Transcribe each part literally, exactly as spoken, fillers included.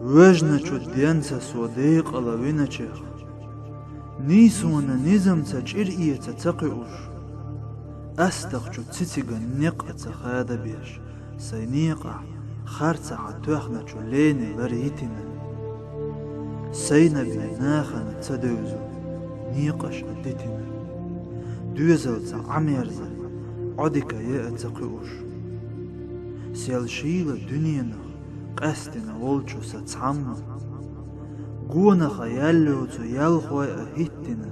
Вожначу денца со декъала виначех, нийсонан низамца чӀир эца ца кхуьуш, астагӀчу цициган некъаца хадабеш, сайн некъахь харцахьа тоьхначу лена лар йитина. Сайна бен нахана ца девза некъаш а дитина. Доьзалца Ӏамерза, Ӏодика е а ца кхуьуш. Сел шийла дуьненах къаьстина волчу сан цхьамма. Гонаха ял йоцу ялхой а хӀиттина,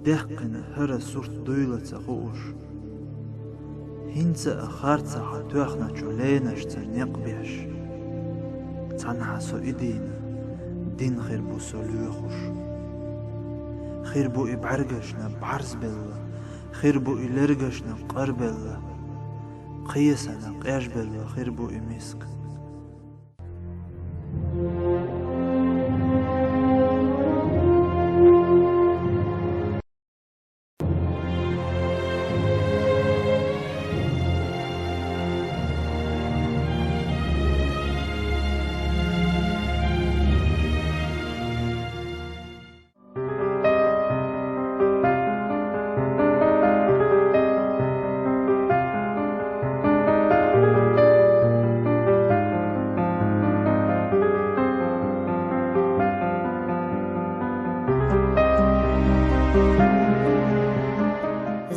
даьккхина хӀара сурт дуйла ца хууш. ХӀинца а харцахьа тоьхначу ленашца некъ беш. Цхьанхьа со и дийна, дин хир бу со лоьхуш. Хир бу и бӀаьргашна бӀарзбелла, хир бу и лергашна къарбелла, кхесана къежбелла хир бу и миска.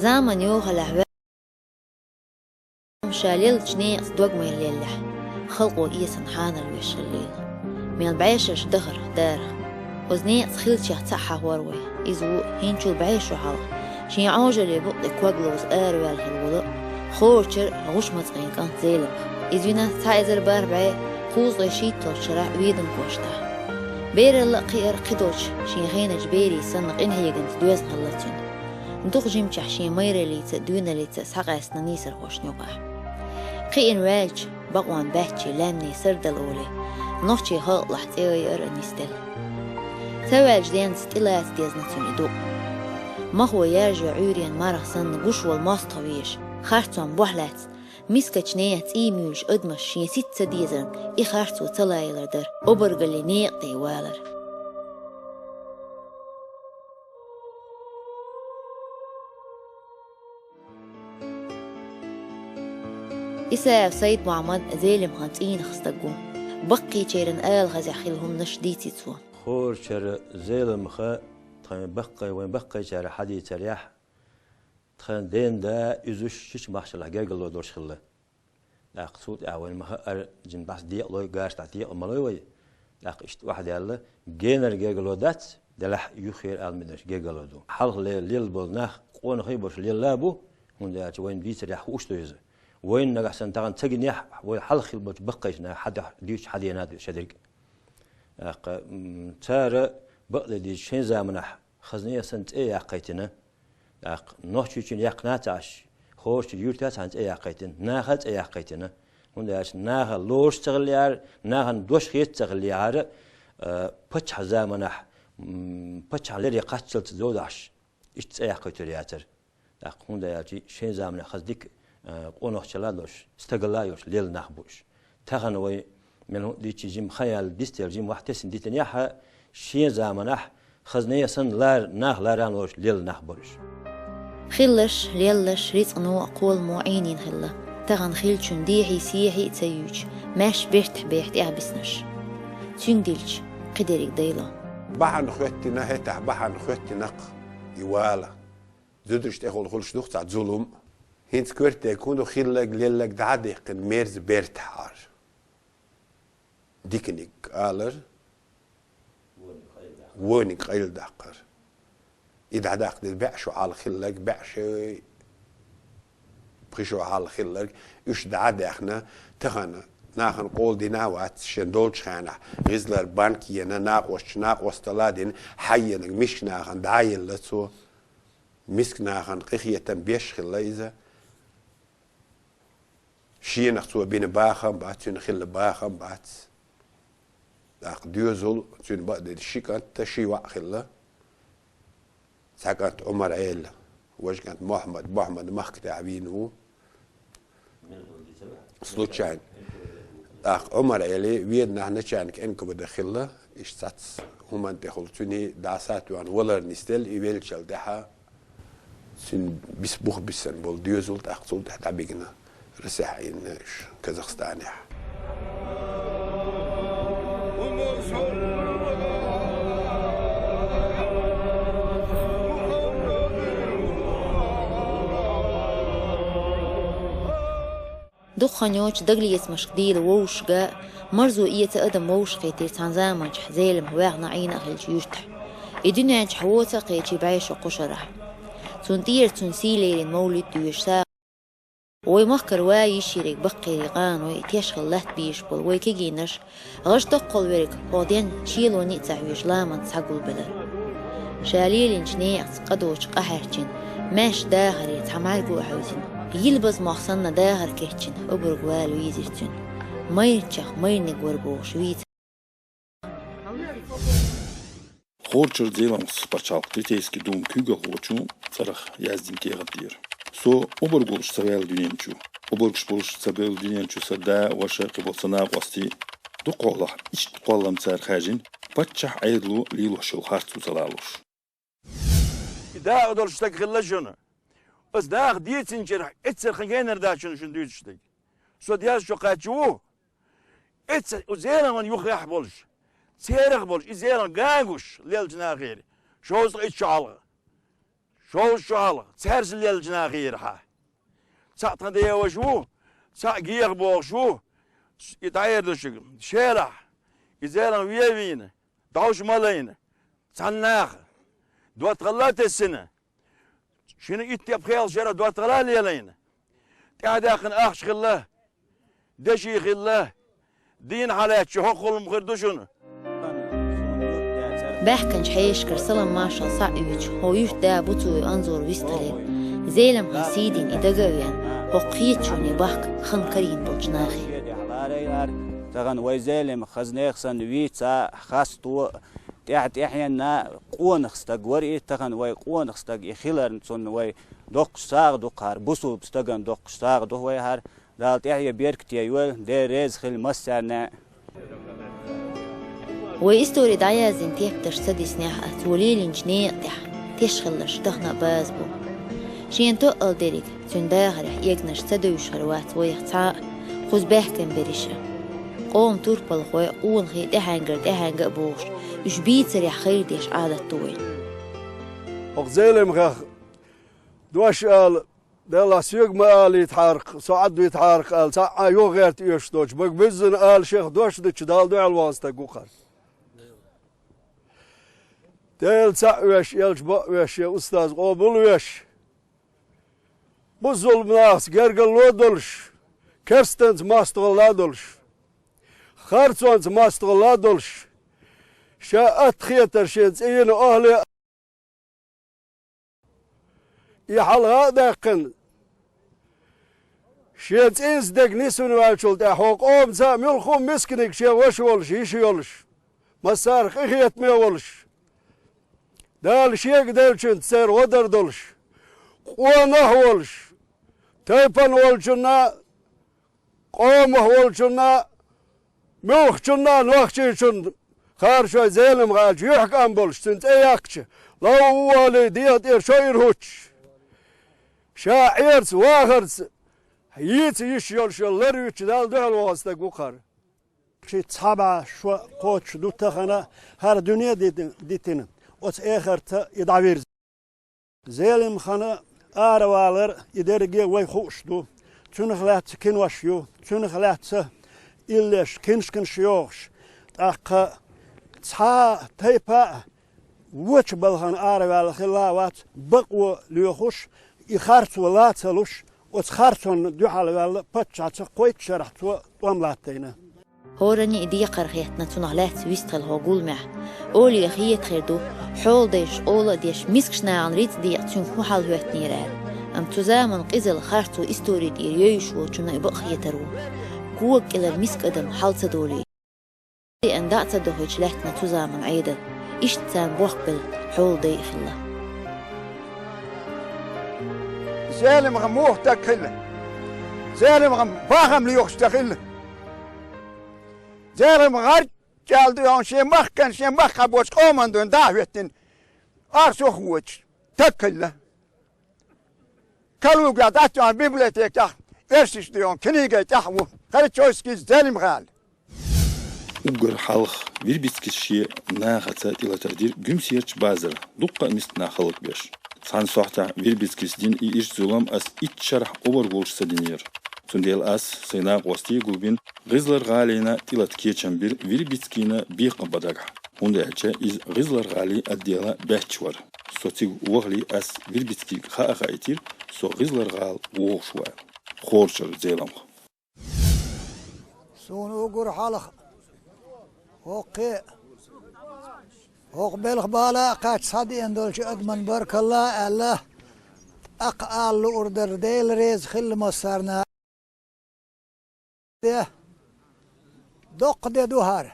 Заман йохалехь ваьлла, ша леллачу некъаца догмайла леллехь, халкъо эсан хьанал веш хилла лела. Мел бӀешераш дахара дарах. Оцу некъаца хиллачех цхьаъ хьахор вай. Иза ву хӀинчул бӀе шо хьалха, шен Ӏожаллин букъе ког ловза араваьлла хилла волу, Хорачара ГӀуш-МацкъӀийн кӀант Зелимха. Иза вина цхьа эзар бархӀ бӀе кхузткъе шийтталгӀачу шарахь Веданан кӀоштахь. Бералла а, кхиар а кхидолчу шен хеначу берийн санна къинхьеганца доьзна хилла цуьнан. Дукха жимчохь шен майраллица а, доьналлица а схьакъаьстина нийсархошна юкъахь. Кхиъна ваьлча, бакъонан баьччий лаьмнийн сардала олий, нохчийн халкъалахь цӀе айар а нисделла. Ца ваьлча денца тӀелаца дезна цуьнан и дукъ. Махо яьржо Ӏуьйренан марха санна гуш волу мостагӀа везаш, харцонан бохь лаьцна, мискачу нехан цӀий муьйлуш адамаш шен сица ца дезарна и харцо ца лаялар дара обаргаллин некъа тӀе валар. Исаев Сайд-Мухьаммад Зелимхан цӀийнах стаг ву. Баккхийчеран ала хазехь хилла хӀуманаш дийци цо. Хорачара Зелимха тхан баккхий, вайн баккхийчара хьадийцарехь, тхан ден да уьзуш шича махчаллахь гергарло долуш хилла. ТӀаккха цул тӀаьхьа вайна ма-хаъара, жин бӀаьс декъалой, гаш дӀа декъа ма лой вай. ТӀаккха иштта охьадаьлла, генара гергарло дац, делахь юххера ала мегаш гергарло ду. Хьалха ле-, лелла болу нах къонахий а болуш лелла а бу, хӀунда аьлча вайна дийцарехь хууш ду иза. Вайна нагахь санна тахана ца гинехь, вай хьалха хилла болчу баккхийчу наха хьадахь дуьйцуш хьадена а ду шадерг. ТӀаккха, м, цара бакъдерг дийцича шайн заманахь хазне а санна цӀе а яккхийтина. ТӀаккха Нохчийчун яьккхина а ца Ӏаш, Хорачу юьрта а цхьаьна цӀе яккхийтина, наха а цӀе яккхийтина. ХӀунда аьлча наха лоруш ца хиллехьара, нахана дош хета ца хиллехьара, а, паччахьан заманахь, м, паччахьан лере кхаччалц зовдахьаш, иштта цӀе яккхийтур яцара. ТӀаккха хӀунда аьлча шайн заманахь хаза дика, а, къонахчалла а долуш, стагалла а йолуш лелла нах бу уьш. Тахана вай мел хӀун дийцча жима хан яьлла дистелла жима вахь тесна дитинехь а, шен заманахь хазне а санна лар-, нах ларан лоруш лелла нах бара уьш. Хилларш, лелларш, рицкъано а, кхоламо а Ӏийнийна хилла. Тахана хиллачун дехьий-сехьий а ца юьйцуш, маьрша бертахь бехьа тӀехь биснарш. Цуьнга дилча, кхидерриг дайло. Бахьана хоьттина, хӀетахь бахьана хоьттина-кх и вала. Зударшна тӀехула хуьлуш ду-кх цхьа зулам. ХӀинца коьртаниг хӀун ду, хилларг, лелларг дӀа а даьккхина, мерза бертахь Ӏар. Диканиг алар, вониг къайладаккхар. И дӀадаккха деза бӀе шо хьалха хилларг, бӀе шо, пхи шо хьалха хилларг, уьш дӀа а даьхна, тахана нахана къола дина а вац, шен долчу хенахь гӀизлар банка йина, накъосташ накъосталла а дина, хьаенарг миска нахана дӀа а елла цо. Миска нахана къинхетам беш хилла иза. Шена цо бина бахам бац, цуьнан хилла бахам бац. ТӀаккха доьзал, цуьнан бакъдерг ши кӀант а, ши йоӀ а хилла. Цхьа кӀант Ӏумар-Ӏела, важа кӀант Мохьмад, Мохьмад махка тӀехь вийна ву. Случайно. ТӀаккха Ӏумар-Ӏели Веданахь начальник Н К В Д хилла, иштта цхьацца хӀуманна тӀехула цуьнан дӀасатоьхна валар нисделла, и веллачул тӀаьхьа цуьнан бис-, бух бисина болу доьзал тӀаккха цул тӀаьхьа дӀабигина Росехь а йина уьш Казахстанехь. Дукха хан йоцуш дагалецамашка дийла вовшашка, марзо эца адам вовшахкхетира цхьана заманчохь Зелимха ваьхна Ӏийна а хилча юьртахь. И дуьнен чохь воца а кхечи бӀешо кху шарахь. Цунна тӀера цуьнан сий лерина мовлид доьшуш сагӀа. Вай махкара ван йиш йериг баккхийрий къаной теш хила латта безаш болу вай кегийнаш, гӀаш даккхал верг хӀокху ден шелоне а ца хьоьжуш ламанца схьагулбелира. Ша лелийначу некъаца къа доцуш къа хьаьрчина, маьрша дахаре цхьа мӀаьрго а хьаьвзина, йилбаза мох санна дахар кечйина обарг вала вийзира цуьнан. Майрачех майрниг вара бохуш вийца. Тхорчара Зелимхас пачхьалкх Третейский дума куьйгалхочун цӀарах яздина кехат дера. Со обарг волуш ца ваьлла дуьнен чу. Обаргаш болуш ца бевлла дуьнен чу сан да, ваша, кхиболу сан накъостий. Дукхахьолахь иштта кхоллам цара хаьржина, паччахь Ӏедало лелош йолу харцо ца лалуш. И дакъа долуш стаг хилла шуна. Аса даха дийцинчарах эццара хан генара дац шуна дуьйцуш дерг. Со деза чу кхаьчча ву. Эцца Зелимхана юххехь болуш, церах болуш, и Зелимха ган гуш леллачу нахера, шовзткъа итт шо хьалха. Шовзткъа шо хьалха, цаьрца леллачу нахера хьан. Цхьаъ тхан деваша ву, цхьаъ геха бохуш ву, и дӀаэр ду шуьга. Шелахь, и Зелимха вен вийна, дӀовш ма лайна, цхьана наха доттагӀалла а тесна, шина итт-пхи-пхеалгӀа шарахь доттагӀалла а лелийна, тӀаьхьадаьккхина ахча хилла, деши хилла, дийна хьалаьцча хӀокхуьлма хир ду шуна. Баьхкинчу хьешашкара салам-маршалла схьа а оьцуш, хӀокху юьртда Буцуев Анзор вистхилира. Зелимхана сий дина и дага а веана, хӀокху кхеташоне бахка хан карийна болчу нахе. Тахана вай Зелимха хазнех санна вийца, хасто, тӀаьхьа-тӀаьхьенна къонах стаг вара и, тахана вай къонах стаг и хиларна цунна вай доккхуш сагӀа ду кхара, бусулба стагана доккхуш сагӀа ду вай хӀара. Дала тӀаьхье беркате йойла, Дела реза хила массарна а. Вай истори дӀаяздина тептарш ца диснехь а, цо лелийначу некъа тӀехь теш хилларш тахана а база бу. Шена тоъал дерриг, цуьнан дахарехь эгнаш ца девзаш хир вац вайх цхьа а, кхуза баьхкина берриш а. Къоман турпалхой, къонахий тӀаьхьенгара тӀаьхьенга а бохуш, уьш бийцарехь хайр деш Ӏадат ду вайн. ХӀокху Зелимхех дош ала, Делахь соьга ма алийтахьара-кх, со Ӏад витахьара-кх аьлла, цхьа а юха гӀерта оьшуш доцуш, бага буьззина ала шех дош дича Далла дуьхьал вахана стаг ву кхара. Дела цхьаъ веш, элча бакъ веш, шен устаз къобал веш. Бусулба нахаца гергарло а долуш, керстанца мостагӀалла а долуш, харцонца мостагӀалла а долуш, ша атта хетар шен цӀийнан охьале а, и хьалха а даьккхина, шен цӀийнан стаг нисвина ваьллачул тӀаьхьа хӀокху къомаца а муьлхха а мисканиг шен ваша волуш, йиша йолуш, массарах къинхетаме волуш, Дала шега девллачуьнца церан гӀо дар долуш, къонах а волуш, тайпана волчунна а, къомах волчунна а, муьлххачунна а, нохчийчунна, кхара шайн Зелимха аьлча, юьхь кӀам болуш, цуьнан цӀе яьккхича, лов а валий, дегӀа тӀера шо ира хӀуттуш, ша Ӏерца, вахарца йийца йиш йолуш йолу лар юьттуш Далла дуьхьал вахана стаг ву кхара. Ши цхьа бӀе шо кхочуш ду тахана хӀара дуьне а дитина, оцу эхарта и дӀавирзина. Зелимхана аравалар и дерриге а вай хууш ду. Цунах лаьцна кинош ю, цунах лаьцна иллеш, киншканаш йохуш, тӀаккха цхьа а тайпа а вочу балхана араваьлла хилла а вац, бакъо лоьхуш, и харцо ла ца луш, оцу харцонна дуьхьал ваьлла паччахьца кхойтта шарахь цо тӀом латтийна. ХӀоранна а декхар хеттина цунах лаьцна вистхила хӀокху гуламехь. Оле хета хир ду, хьоладайша къола а деш, мискачу нахана рицкъа декъа цуьнга хӀун хьал хӀоьттинера аьлла. Амма цу заманан къизалла харцо истори тӀера йовзуш волчунна и бакъ хетар ву. Кога кӀелара миска адам хьал ца долий. Деана дӀа а ца дохуьйтуш лаьттина цу заманан Ӏедал. Иштта царна бохкабелла хьоладай а хилла. Зелимха муха стаг хилла? Зелимха бахам лоьхуш стаг хилла? Зелам гӀарчӀ аьлла ду хьуна шен махкан, шен махкахь боцу къоман дуьйна дӀа а хӀоьттина, орцах а воьдуш, таг хилла. Калуга дӀатоьхна библиотекехь оьрсашца ду хьуна книгай тӀехь а ву Харачойский Зелимхан. Уггар хьалха Вирбицкис шен нахаца тӀелатар дира Гуьмсерчу базара, дуккха а мисканах хӀаллакбеш. Цхьана сохьтехь Вирбицкис дина и ирча зулам ас итт шарахь овар волуш ца динера. Цундела ас, сайн накъостий а гулбина, ГӀизлар-гӀалина тӀелата кечам бира Вирбицкина бекхам бан дагахь, хӀунда аьлча иза ГӀизлар-гӀалин отдела баьчча вара. Со цига вахале ас Вирбицкига хаа хаийтира, со ГӀизлар-гӀала вогӀуш ву аьлла. Хорачара Зеламха. Суна уггар хьалха хӀокхе, хӀокху белхан бала а кхаьчна схьадеана долчу адамна баркалла а аьлла, тӀаккха ала луур дара, Дела реза хила массарна. Де, доккха де ду хӀара.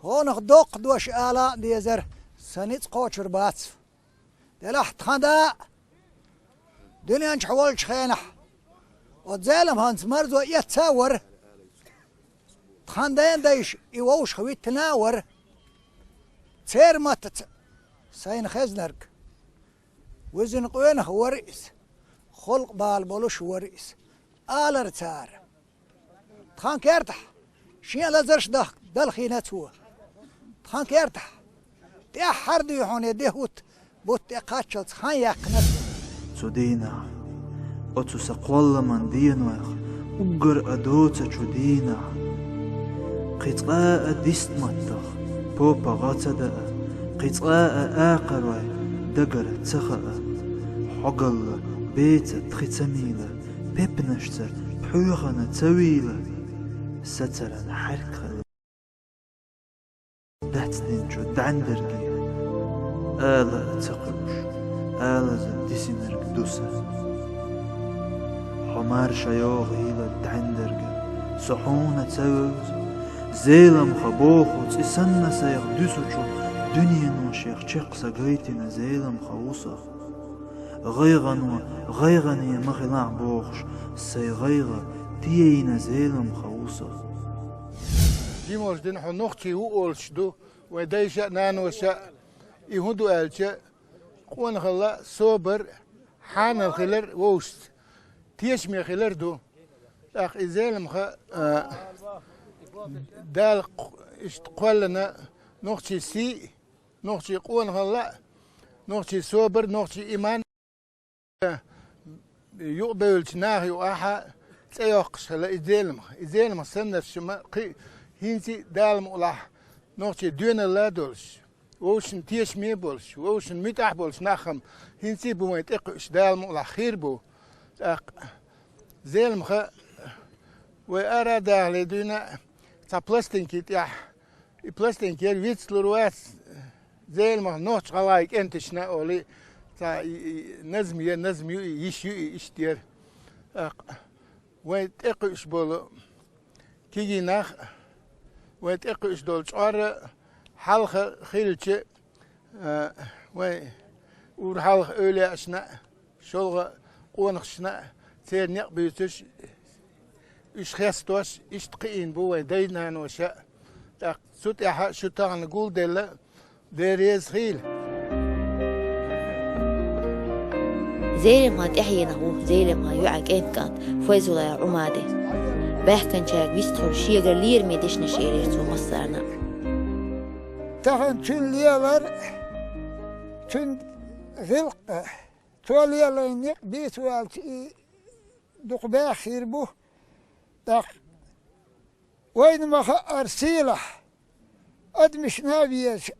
ХӀокхунах доккха дош ала а дезара, сан ницкъ кхочур бац. Делахь тхан да а дуьнен чохь волчу хенахь, оцу Зеламханца марзо эцна а вара. Тхан ден дайша и вовшах виттина а вара. Церан маттаца сайна хезнарг. Вуьззина къонах вара иза, халкъ бала болуш вара иза, алара цара. Тхан кертахь шен лазарш дахка далхийна цо. Тхан кертахь тӀаьххьара дуьйхьуне де хӀутту бутт тӀе кхаччалц хан яьккхина цо. Цу дийнахь, оцу сан кхолламан денойх уггар а доцучу дийнахь, кхин цкъа а дистматтах попа гӀа ца даа, кхин цкъа а акхарой дагара ца хаа, хьогалла беца тхи ца мийла, пепнашца пхьоьхана ца вийла, сацаран хьаьрк хила. Дац динчу дӀаьндарге ала а ца кхуьуш, алаза дисинарг ду сан. Хьо марша йогӀийла дӀаьндарга, со хьуна ца вевза. Зеламха боху цӀе санна сайх дуьсучу дуьнено шех чекх са гайтина Зеламха ву сан. ГӀайгӀано гӀайгӀане ма хилахь бохуш, сайн гӀайгӀа тӀейина Зеламха ву сан. Жималш дина хьо нохчий ву олуш ду, вайн дайша а, наноша а. И хӀун ду аьлча, къонахалла а, собар а, хьанал хилар а вовшашца, тешаме хилар а ду. ТӀаккха и Зеламха, а, Дала кх-, иштта кхоьллина нохчий сий а, нохчий къонахалла а, нохчий собар а, нохчий иман а, юкъабевллачу наха юкъахь а цӀе йоккхуш хилла и Зеламха. И Зеламха саннарш ма кхин а хӀинца а Дала мукъалахь нохчий доьналла а долуш, вовшашна тешаме а болуш, вовшашна муьтӀахь а болуш нах-м хӀинца а бу вайн тӀекхуьуш, Дала мукъалахь хир а бу. ТӀаккха Зеламха вай ара а дахале дуьйна а цхьа пластинки тӀехь, и пластинка яра вицлур вац, Зеламха нохч гӀалгӀай кӀенташна а олий, цхьа и, и назма яра, назма ю и, йиш ю и, иштта яра. ТӀаккха вайн тӀекхуьуш болу кегий нах а, вайн тӀекхуьуш долу чкъор а хьалха хилча, а, вайн ур хьалха эвлаяашна а, шолгӀа къонахашна а, церан некъ буьйцуш, уьш хестош, иштта кхиийна бу вайн дай-наноша а. ТӀаккха цу тӀехь шу тахана гулделла, Дела реза хийла. Зеламхан тӀаьхьенах ву Зеламхан йоӀа кӀент-кӀант Файзуллаев Ӏумади. Баьхкинчаьрга вистхуьлуш шегара лераме дешнаш элира цо массарна а. Тахана цуьнан лелар, цуьнан гӀиллакх а, цо лелийна некъ бийца ваьлча и дукха баьххийр бу. ТӀаккха вайна ма-хаъара сийлахь, адамашна а везаш,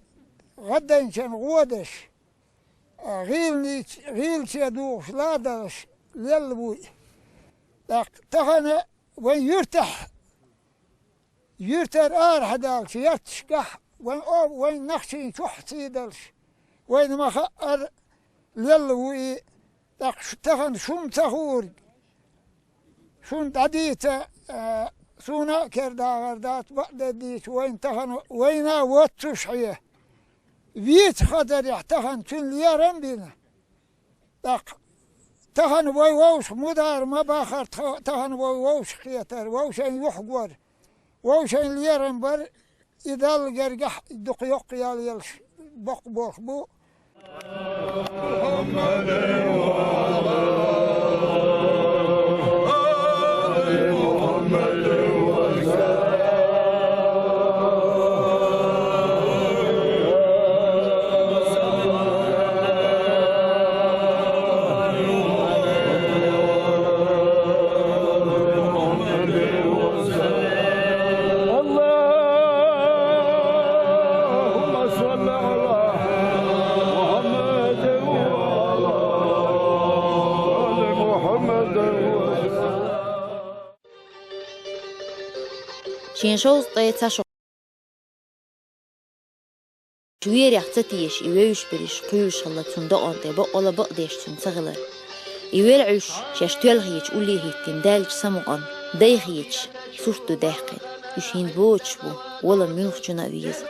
гӀаддайначарна гӀо деш, гӀийланич-, гӀийлаче духуш ладалаш лелла вуй. ТӀаккха тахана вайн юьртахь, юьртара арахьа даьллачу етташкахь, вайн о-, вайн нахчийн чохь цӀийдалаш, вайна ма-хаъара лелла ву и, тӀаккха шу-, тахана шуна ца хуург, шуна дӀадийца, а, суна а кер дагӀар дац, бакъдерг дийца, вайна тахана, вайна воццуш хье. Вийца хазарехь тахана цуьнан лерам а бина. ТӀаккха тахана вай вовшах мудар ма бахара, тха-, тахана вай вовшах кхетар, вовшийн юххьагор. Вовшийн лерам бар, и Далла гергахь дукха йоккха ял елаш боккха болх бу. اللهم صل على محمد وعلى آل محمد وسلم. Шен шовзткъе цхьа шо Уж верех ца теша, и вевзаш бераш кхуьйлуш хилла цун докъан тӀе, боккъала бакъдеш цуьнан ца хилар. И велхьуьйш шаьш тоьлла хеташ уллехӀиттина даьллачу самукъана, дай хеташ сурт ду даьккхина. Уьш хӀинца боцуш бу, валар муьлххачунна а веза.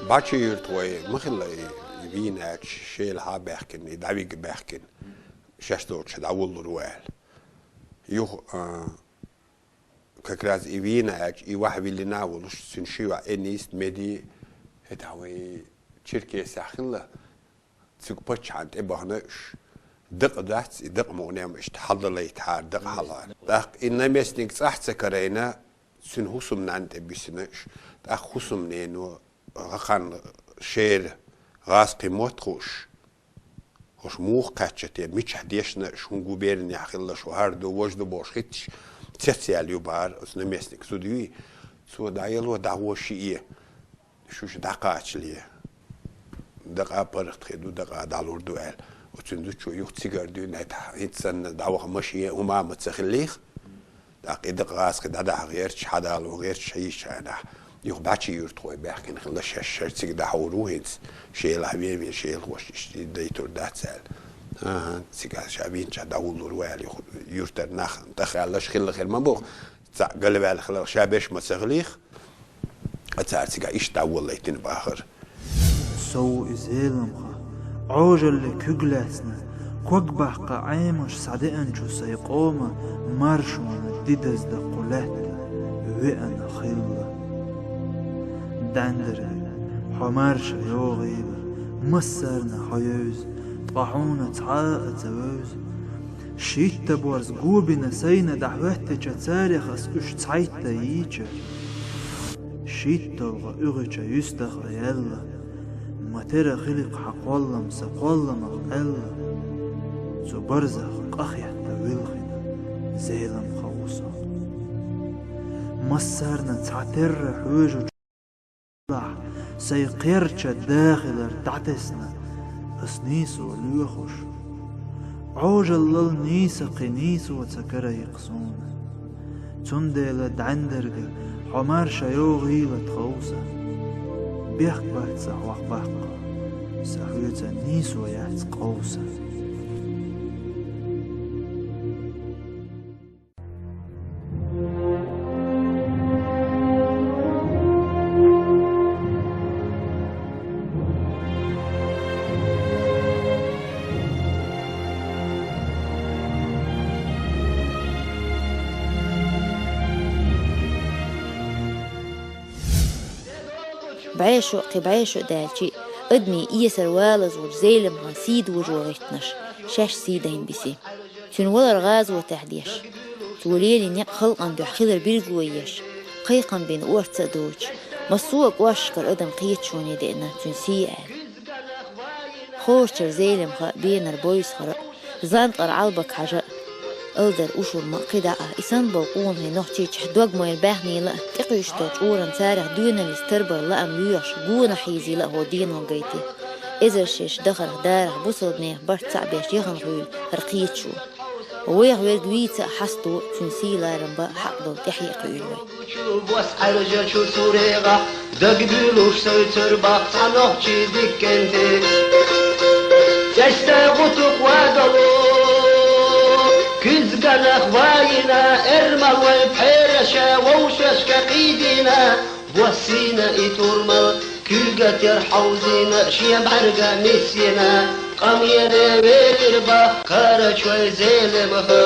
БӀачи-юьртахой ма хилла и, и вийна аьлча, шелахь а баьхкина, и дӀавига баьхкина, шаьш долчу дӀавуллур ву аьлла. Юха, а, Как раз и вийна аьлча, и ваьхьа виллина а волуш, цуьнан ши йоӀ Энис, Меди, хӀетахь вай Черкесехь хилла, цига паччахьна тӀе бахана уьш. Дакъа дац, и дакъа мукъанем иштта хьалдалайтахьара, дакъа хьалха. ТӀаккха и наместник цӀахь ца карийна, цуьнан хӀусамнанна тӀе бисина уьш. ТӀаккха хӀусамнено гӀа-кхарна шера гӀазкхийн мотт хууш, хӀорш муха кхаьчна те, мичахь дешна, шун губернехь хилла, шу хӀара ду, важа ду бохуш хӀитташ, цецъяьлла ю бахара оцу наместник зуда юй. Цо дӀаело, дӀагӀо шиъ, шуьша дӀакхачале, дакъа паргӀатхир ду, дакъа дӀалур ду аьлла. Оцуьнан зудчо юха цигара дуьйна, хӀета хӀинца санна дӀаваха машен а, хӀума а ма ца хиллийх. ТӀаккха и дакъа гӀазкхи дӀадахьа гӀерташ, хьадало гӀерташ хьийзачу хенахь, юха бӀачи-юьртахой баьхкина хилла, шаьш шаьш цига дӀахьур ву хӀинца, шелахь вен вен шелахоша иштта дайтур дац аьлла. ХӀан-хӀа, цига ша вийначохь дӀавуллур ву аьлла, юха юьртара нах тӀехаьллаш хилла хир ма боху, цхьаъ галваьлла хиларх ша берш ма ца хилийх. Ткъа цара цигахь иштта дӀаволлийтина бахара. Со ву и Зеламха, Ӏожалле куьг лаьцна, ког баккха Ӏемаш схьадеанчу сайн къоман маршонан дидаза дан кху лаьтта веана хилла. ДӀаьндарг, хьо марша йогӀийла, массарна хьо евза, ткъа хьуна цхьа а ца вевза. Шийтта борз гобина сайна дӀахӀоьттича, царех ас уьш цхьайтта йийча, шийтталгӀа уьгӀича юьстах а яьлла, ма тера хиликх хьан кхоллам сан кхолламах аьлла, цу барзах къахетта вилхина Зеламха ву со. Массарна цхьатерра хьоьжучу Сайн кхерча дахилар дӀатесна ас нийсо лоьхуш, Ӏожаллал нийса кхин нийсо ца карайкх суна. Цундела, дӀаьндарга, хьо марша йогӀийла тховса. Бехк бац сан хьох баккха, сан хьоьца нийсо яц къовса. БӀешо а, кхин бӀешо а даьлча, адамийн эсар валазлуш Зеламхин сий дожо гӀиттинарш шаьш сий дайна бисина. Цуьнан валар гӀазотехь деш, цо лелийна некъ халкъана дуьхьа хилар билгало еш, кхайкхам бина орца а доцуш, массо а кӀошташкара адам кхеташоне деана цуьнан сий аьлла. Хозачара Зеламха а, Бенара Бойсхара а, Занкъара Ӏалбакхьажа а, Алдар Ушурма а, кхидӀа а, и санна болу къонахий Нохчийчохь догмайна баьхнийла а, тӀекхуьуш долчу чкъуран царах доьналлица тарбар лаам лоьхуш, гонах хьийзийла а хӀо дено гайти. Эзар шерш дахарх дарах бусалба нехан барт цхьаъ беш яхана хуьлу хӀара кхеташо. Вайх верг вийца а хьасто, цуьнан сий-ларам бан хьакъ долу тӀаьхье а кхуьуьйту вай. Бос Ӏаьржачу сурегӀахь дагабуьйлуш сойцур баккха цхьа нохчий диккенти. ЦӀестта гӀутух вадало, куьзганах вайина, эрмалой пхьераша вовшашка кхийдина, воссийна и турмал, куьйгатер хьовзийна, шен бӀаьрга миссийна, къамеле велира баккхарачу вай Зеламха.